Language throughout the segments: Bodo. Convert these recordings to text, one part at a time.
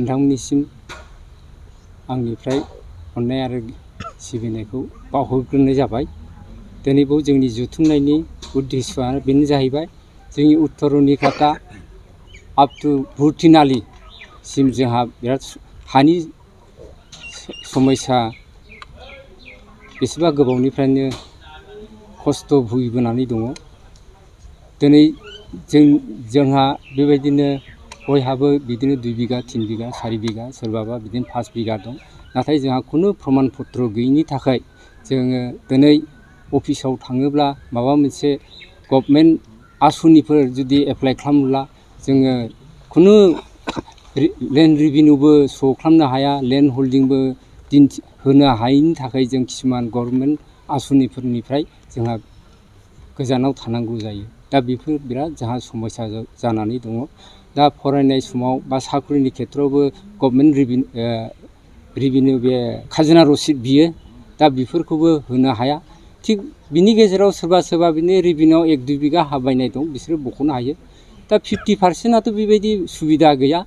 नोंथांमोननिसिम आंनिफ्राय अननाय आरो सिबिनायखौ बावहरग्रोनाय जाबाय। दिनैबो जोंनि जुथुमनायनि उद्देश्यआ बेनो जाहैबाय जोंनि उत्तर रुनिकाटा आप टु भुरथिनालिसिम जोंहा बिराद हानि समस्या बेसेबा गोबावनिफ्रायनो खस्थ' भुगिबोनानै दङ। दिनै जोंहा बेबायदिनो बयहाबो बिदिनो 2 बिघा 3 बिघा 4 बिघा सोरबाबा बिदिनो 5 बिघा दं। नाथाय जोंहा खुनु प्रमाण पत्र गैयिनि थाखाय जोङो दिनै अफिसाव थाङोब्ला माबा मोनसे गभर्नमेन्ट आसनिफोर जुदि एप्लाइ खालामोब्ला जोङो खुनु लेन्ड रिभिनिउबो श' खालामनो हाया, लेन्ड हल्डिंबो होनो हायैनि थाखाय जों किसुमान गभर्नमेन्ट आसनिफोरनिफ्राय जोंहा गोजानाव थानांगौ जायो। दा बेफोर बिराद जोंहा समस्या जानानै दङ। दा फरायनाय समाव बा साख्रिनि खेथ्रआवबो गभर्नमेन्ट रिभिनिउ बे खाजोना रसिद बियो। दा बेफोरखौबो होनो हाया। थिग बिनि गेजेराव सोरबा बिनि रिभिनिउआव 1-2 बिघा हा बायनाय दं, बिसोरो बख'नो हायो। दा 50%आथ' बेबायदि सुबिदा गैया।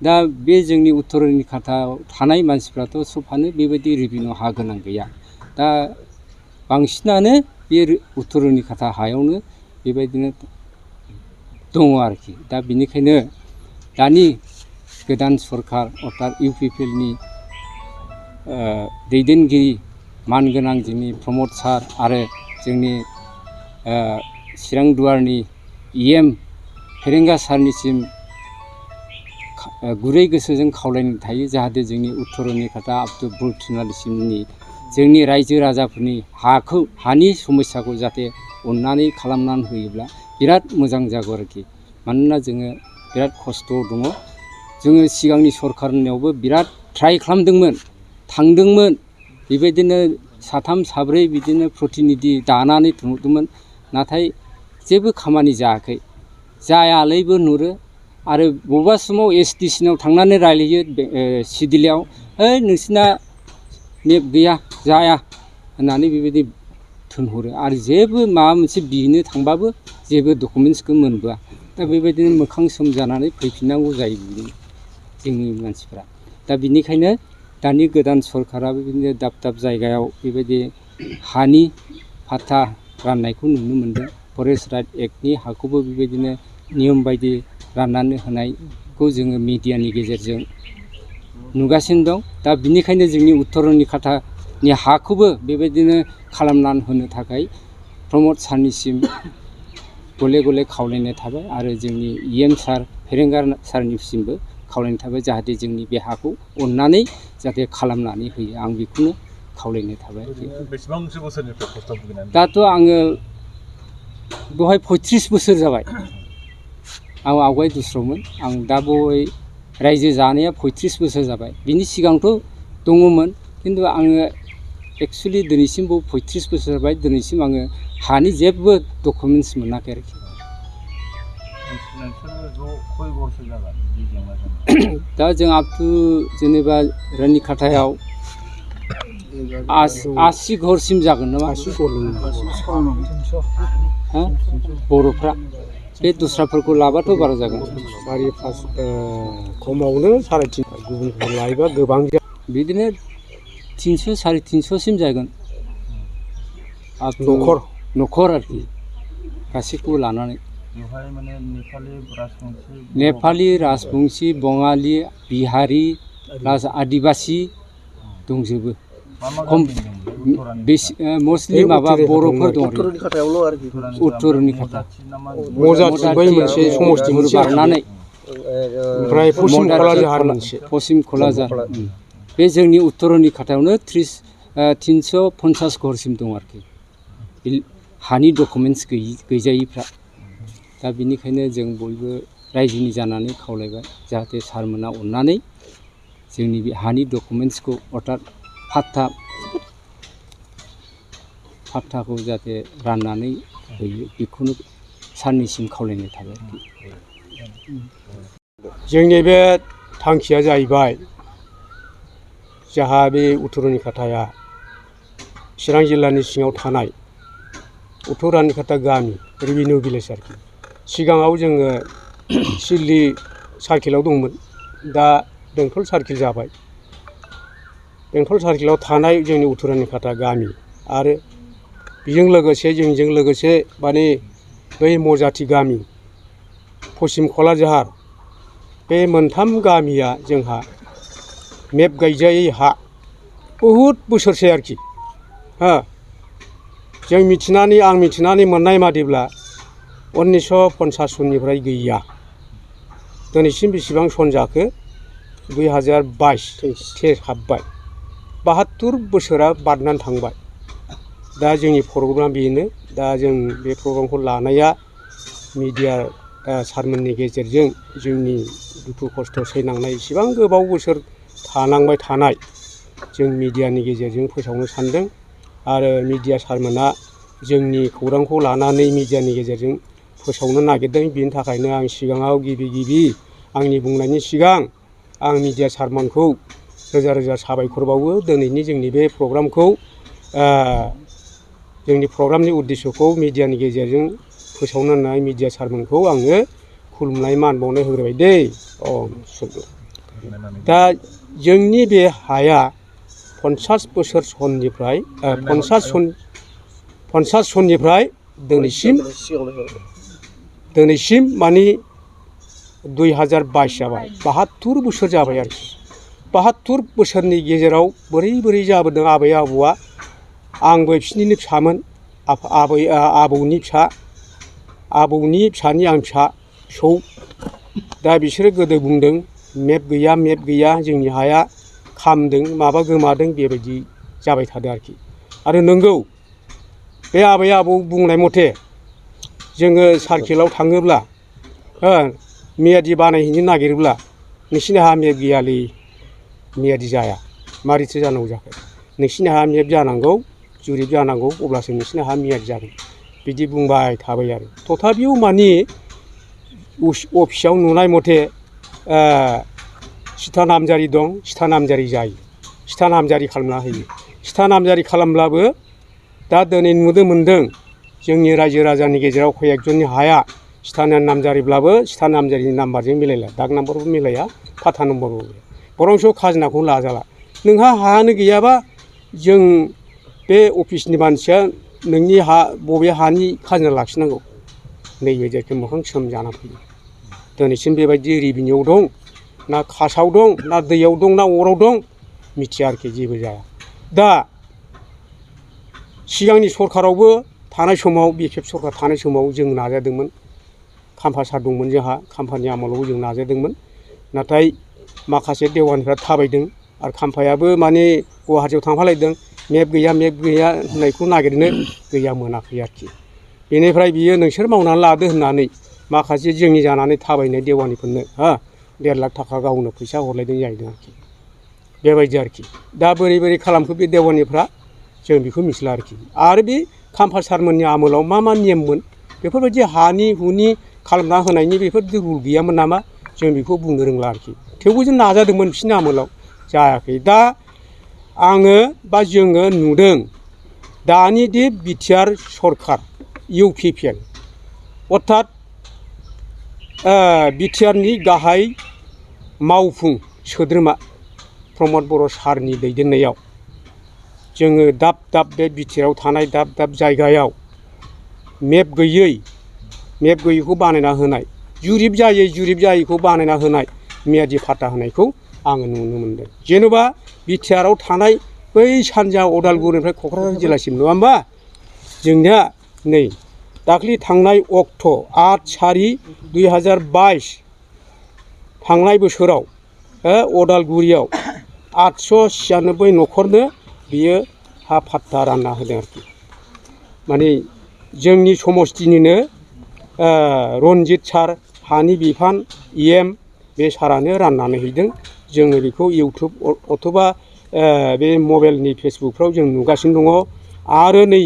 दा बे जोंनि उत्तर रुनिकाटायाव थानाय मानसिफ्राथ' सबानो बेबायदि रिभिनिउ हा गोनां गैया। दा बांसिनानो बे उत्तर रुनिकाटा हायावनो बेबायदिनो दङ आरोखि। दा बेनिखायनो दानि गोदान सरकार अर्थात UPPLनि दैदेनगिरि मानगोनां जोंनि प्रमद सार आरो जोंनि चिरां दुवारनि EM फेरेंगा सारनिसिम गुरै गोसोजों खावलायनाय थायो जाहाथे जोंनि उत्तर रुनिकाटा आप टु भुरथिनालिसिमनि जोंनि रायजो राजाफोरनि हानि समस्याखौ जाहाथे अननानै खालामनानै होयोब्ला बिराद मोजां जागौ आरोखि। मानोना जोङो बिराद खस्थ' दङ। जोङो सिगांनि सरकारनियावबो बिराद ट्राइ खालामदोंमोन, थांदोंमोन, बेबायदिनो 3 4 बिदिनो प्रतिनिधि दानानै थांदोंमोन। नाथाय जेबो खामानि जायाखै, जायालैबो नुरो। आरो बबेबा समाव SDCनाव थांनानै रायलायो सिडिलायाव, नोंसिना नेप गैया जाया होननानै बेबायदि थोनहरो। आरो जेबो माबा मोनसे बिनो थांबाबो जेबो डकुमेन्ट्सखौ मोनबोआ। दा बेबायदिनो मोखां सोम जानानै फैफिननांगौ जायो जोंनि मानसिफ्रा। दा बिनिखायनो दानि गोदान सरकारा बेबायदिनो दाब जायगायाव बेबायदि हानि फाट्टा राननायखौ नुनो मोनदों। फरेस्ट राइट एक्टनि हाखौबो बेबायदिनो नियम बायदि राननानै होनायखौ जोङो मिडियानि गेजेरजों नुगासिनो दं। दा बिनिखायनो जोंनि उत्तर रुनिकाटानि हाखौबो बेबायदिनो खालामनानै होनो थाखाय प्रमद सारनिसिम गले गले खावलायनाय थाबाय। आरो जोंनि EM सार फेरेंगा सारनिसिमबो खावलायनाय थाबाय जाहाथे जोंनि बे हाखौ अननानै जाहाथे खालामनानै होयो। आं बेखौनो खावलायनाय थाबाय। बेसेबांसो बोसोरनिफ्राय खस्थ' भुगिनानै? दाथ' आङो बेवहाय 35 बोसोर जाबाय। आं आवगाय दुस्रमोन। आं दा बहाय रायजो जानाया 35 बोसोर जाबाय। बिनि सिगांथ' दङमोन, खिन्थु आङो एक्सुवेलि दिनैसिमबो 35 बोसोर जाबाय। दिनैसिम आङो हानि जेबो डकुमेन्ट्स मोनाखै आरोखि। दा जों आप टु जेनेबा रुनिकाटायाव 80 घरसिम जागोन नामा? बर'फ्रा बे दस्राफोरखौ लाबाथ' बारा जागोन। 4-5 खमावनो 3.5 गुबुनफोर लायोबा गोबां बिदिनो 300 350सिम जागोन। न'खर आरोखि गासैखौबो लानानै। नेपालि, राजबंसि, बङालि, बिहारि, आदिबासि दंजोबो। मस्टलि माबा बर'फोर दं। उत्तर रुनिकाटा मोनसे समस्ति बारनानै ओमफ्राय पश्चिम क'लाझार बे जोंनि उत्तर रुनिकाटायावनो 350 घरसिम दं आरोखि हानि डकुमेन्ट्स गैजायिफ्रा। दा बिनिखायनो जों बयबो रायजोनि जानानै खावलायबाय जाहाथे सारमोना अननानै जोंनि बे हानि डकुमेन्ट्सखौ अर्थात फाट्टाखौ जाहाथे राननानै होयो बेखौनो सारनिसिम खावलायनाय थाबाय आरोखि। जोंनि बे थांखिया जाहैबाय जोंहा बे उत्तर रुनिकाटाया चिरां जिल्लानि सिङाव थानाय उत्तर रुनिकाटा गामि रेभिनिउ भिलेज आरोखि। सिगाङाव जोङो सिडली सार्केलाव दंमोन, दा बेंटल सार्किल जाबाय बेंटल सार्किलाव थानाय जोंनि उत्तरानि खाथा गामि आरो बेजों लोगोसे जोंजों लोगोसे माने बै मजाथि गामि पश्चिम क'लाझार बे मोनथाम गामिया जोंहा मेप गायजायै हा बहुद बोसोरसै आरोखि हा जों मिथिनानै आं मिथिनानै मोननाय बादिब्ला 1950 सननिफ्राय गैया दिनैसिम बेसेबां सन जाखो 2022 हाबबाय 72 बोसोरा बारनानै थांबाय दा जोंनि प्रग्रामा बेनो दा जों बे प्रग्रामखौ लानाया मिडिया सारमोननि गेजेरजों जोंनि दुखु खस्थ' सैनांनाय इसेबां गोबाव बोसोर थानांबाय थानाय जों मिडियानि गेजेरजों फोसावनो सानदों आरो मिडिया सारमोना जोंनि खौरांखौ लानानै मिडियानि गेजेरजों फोसावनो नागिरदों बिनि थाखायनो आं सिगाङाव गिबि आंनि बुंनायनि सिगां आं मिडिया सारमोनखौ रोजा रोजा साबायखर बावो दिनैनि जोंनि बे प्रग्रामखौ जोंनि प्रग्रामनि उद्देश्यखौ मिडियानि गेजेरजों फोसावनो होननाय मिडिया सारमोनखौ आङो खुलुमनाय मान बावनाय होग्रोबाय दै दा जोंनि बे हाया 50 बोसोर सननिफ्राय 50 सननिफ्राय दिनैसिम माने 2022 जाबाय 72 बोसोर जाबाय आरोखि 72 बोसोरनि गेजेराव बोरै जाबोदों आबै आबौआ आंबो बिसोरनिनो फिसामोन आबौनि फिसा आबौनि फिसानि आं फिसौ दा बिसोरो गोदो बुंदों मेप गैया जोंनि हाया खामदों माबा गोमादों बेबायदि जाबाय थादों आरोखि आरो नंगौ बे आबै आबौ बुंनाय मथे जोङो सार्किलाव थाङोब्ला मियादि बानायहैनो नागिरोब्ला नोंसिनि हा मेप गैयालै मियादि जाया मारैथो जानांगौ जाखो नोंसिनि हा मेप जानांगौ जुरिब जानांगौ अब्लासो नोंसिनि हा मियादि जागोन बिदि बुंबाय थाबाय आरो तथापिও माने अफिसाव नुनाय मथे सिथा नामजारि दं सिथा नामजारि जायो सिथा नामजारि खालामना होयो सिथा नामजारि खालामब्लाबो दा दिनै नुनो मोनदों जोंनि रायजो राजानि गेजेराव कयेकजननि हाया सिथा नामजारिब्लाबो सिथा नामजारिनि नाम्बारजों मिलायला दाग नाम्बारबो मिलाया फाथा नम्बरबो बरंस' खाजोनाखौ लाजाला नोंहा हायानो गैयाबा जों बे अफिसनि मानसिया नोंनि हा बबे हानि खाजोना लाखिनांगौ नैबेबायदि मोखां सोम जाना फैयो दिनैसिम बेबायदि रेभिनिउआव दं ना कासाव दं ना दैयाव दं ना अराव दं मिथिया आरोखि जेबो जाया दा सिगांनि सरखारावबो थानाय समाव बिपिएफ सरखार थानाय समाव जों नाजादोंमोन खाम्फा सार दंमोन जोंहा खाम्फानि आमोलाव जों नाजादोंमोन नाथाय माखासे देवानिफ्रा थाबायदों आरो खाम्फायाबो माने गुवाहाटियाव थांफालायदों मेप गैया होननायखौ नागिरनो गैया मोनाखै आरोखि बेनिफ्राय बियो नोंसोर मावनानै लादो होननानै माखासे जोंनि जानानै थाबायनाय देवानिफोरनो 1.5 लाख थाखा गावनो फैसा हरलायदों जाहैदों आरोखि बेबायदि आरोखि दा बोरै खालामखो बे देवानिफ्रा जों बेखौ मिथिला आरोखि आरो बे खाम्फा सारमोननि आमोलाव मा नियममोन बेफोरबायदि हानि हुनि खालामना होनायनि बेफोरबायदि रुल गैयामोन नामा जों बेखौ बुंनो रोंला आरोखि थेवबो जों नाजादोंमोन बिसोरनि आमोलाव जायाखै दा आङो बा जोङो नुदों दानि दि बिटिआर सरखार इउपिपिएल अर्थात बिटिआरनि गाहाय मावफुं सोद्रोमा प्रमद बर' सारनि दैदेननायाव जोङो दाब बे बिटिआरआव थानाय दाब जायगायाव मेप गैयैखौ बानायना होनाय जुरिब जायैखौ बानायना होनाय मियादि फाट्टा होनायखौ आङो नुनो मोनदों जेनेबा बिटिआरआव थानाय बै सानजा अदालगुरिनिफ्राय क'क्राझार जिल्लासिम नङा होमबा जोंनिया नै दाख्लि थांनाय अक्ट' 8/4/2022 थांनाय बोसोराव अदालगुरियाव 896 न'खरनो बियो हा फाट्टा रानना होदों आरोखि माने जोंनि समस्तिनिनो रन्जित सार हानि बिफान EM बे सारानो राननानै हैदों जोङो बेखौ इउटुब अथ'बा बे मबाइलनि फेसबुकफ्राव जों नुगासिनो दङ आरो नै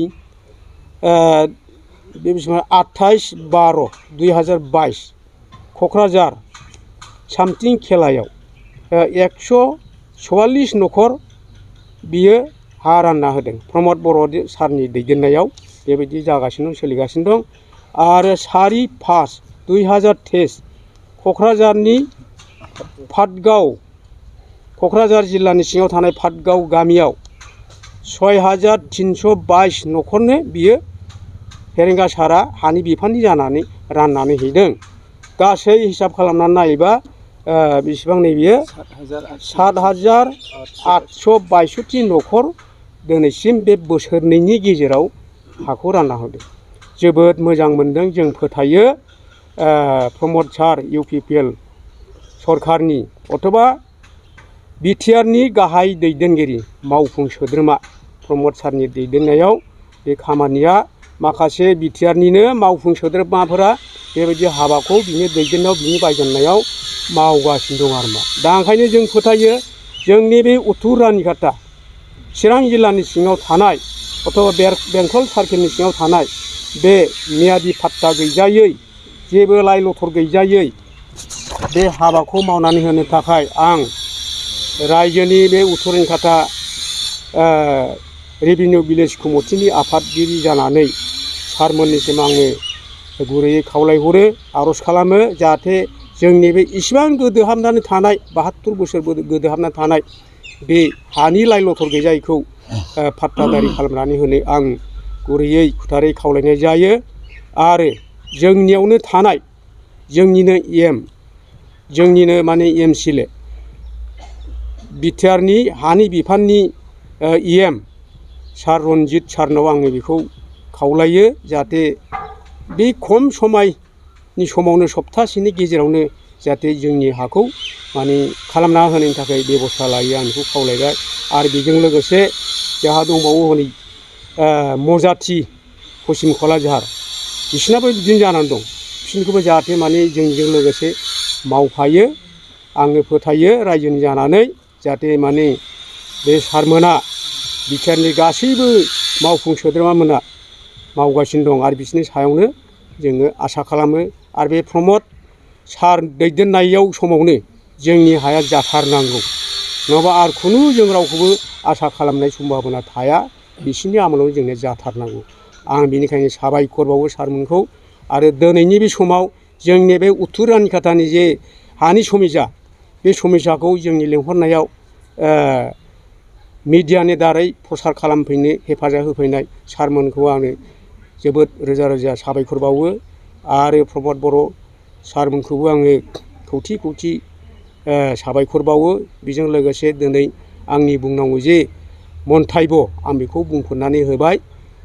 बे बेसेबां 28/12/2022 क'क्राझार सामथिं खेलायाव 144 न'खर बियो हा रानना होदों प्रमद बर' सारनि दैदेननायाव बेबायदि जागासिनो सोलिगासिनो दं आरो 4/5/2023 क'क्राझारनि पाटगाव क'क्राझार जिल्लानि सिङाव थानाय पाटगाव गामियाव 6322 न'खरनो बियो फेरेंगा सारा हानि बिफाननि जानानै राननानै हैदों। गासै हिसाब खालामनानै नायोबा बेसेबां नै बियो 7862 न'खर दिनैसिम बे बोसोरनैनि गेजेराव हाखौ रानना होदों। जोबोद मोजां मोनदों। जों फोथायो प्रमद सार UPPL सरकारनि अथवा बिटिआरनि गाहाय दैदेनगिरि मावफुं सोद्रोमा प्रमद सारनि दैदेननायाव बे खामानिया माखासे बिटिआरनिनो मावफुं सोद्रोमाफोरा बेबायदि हाबाखौ बिनि दैदेननायाव बिनि बायजोननायाव मावगासिनो दं आरोमा। दा ओंखायनो जों फोथायो जोंनि बे उत्तर रानिखाता चिरां जिल्लानि सिङाव थानाय अथवा बेंटल सार्केलनि सिङाव थानाय बे मियादि पाट्टा गैजायै जेबो लाइ लथर गैजायै बे हाबाखौ मावनानै होनो थाखाय आं रायजोनि बे उत्तर रानिखाता रेभिनिउ भिलेज कमिटिनि आफादगिरि जानानै सारमोननिसिम आङो गुरैयै खावलायहरो आर'ज खालामो जाहाथे जोंनि बे इसिबां गोदोहाबनानै थानाय 72 बोसोर गोदोहाबनानै थानाय बे हानि लाइ लथर गैजायैखौ पाट्टादारि खालामनानै होनो आं गुरैयै खुथारै खावलायनाय जायो। आरो जोंनियावनो थानाय जोंनिनो जोंनिनो माने MCLA बिटिआरनि हानि बिफाननि सार रनजित सारनाव आङो बेखौ खावलायो जाहाथे बे खम समायनि समावनो सप्तासेनि गेजेरावनो जाहाथे जोंनि हाखौ माने खालामना होनायनि थाखाय बेबस्था लायो आं बेखौ खावलायबाय। आरो बेजों लोगोसे जोंहा दंबावो हनै मजाथि पश्चिम क'क्राझार बिसिनाबो बिदिनो जानानै दं। बिसोरखौबो जाहाथे माने जोंजों लोगोसे मावफायो। आङो फोथायो रायजोनि जानानै जाहाथे माने बे सारमोना बिटिआरनि गासैबो मावफुं सोद्रोमामोना मावगासिनो दं आरो बिसोरनि सायावनो जोङो आसा खालामो। आरो बे प्रमद सार दैदेननायाव समावनो जोंनि हाया जाथारनांगौ नङाबा आरो खुनु जों रावखौबो आसा खालामनाय सम्भाबना थाया। बिसोरनि आमोलाव जोंनो जाथारनांगौ। आं बेनिखायनो साबायखर बावो सारमोनखौ। आरो दिनैनि बे समाव जोंनि बे उत्तर रानिखातानि जे हानि समस्या बे समस्याखौ जोंनि लेंहरनायाव मिडियानि दारै प्रसार खालामफैनो हेफाजाब होफैनाय सारमोनखौ आङो जोबोद रोजा रोजा साबायखर बावो। आरो प्रमद बर' सारमोनखौबो आङो खौथि खौथि साबायखर बावो। बेजों लोगोसे दिनै आंनि बुंनांगौ जे मन्थायब' आं बेखौ बुंफोरनानै होबाय।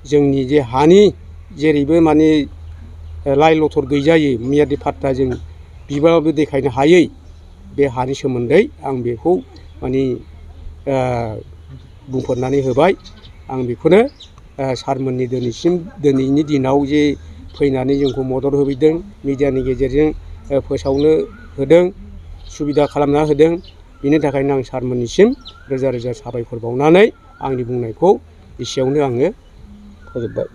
जोंनि जे हानि जेरैबो माने लाइ लथर गैजायै मियादि पाट्टा जों बिबाबो देखायनो हायै बे हानि सोमोन्दै आं बेखौ माने बुंफोरनानै होबाय। आं बेखौनो सारमोननि दिनैनि दिनाव जे फैनानै जोंखौ मदद होफैदों मिडियानि गेजेरजों फोसावनो होदों सुबिदा खालामना होदों बेनि थाखायनो आं सारमोननिसिम रोजा रोजा साबायखर बावनानै आंनि बुंनायखौ एसेयावनो आङो फोजोबबाय।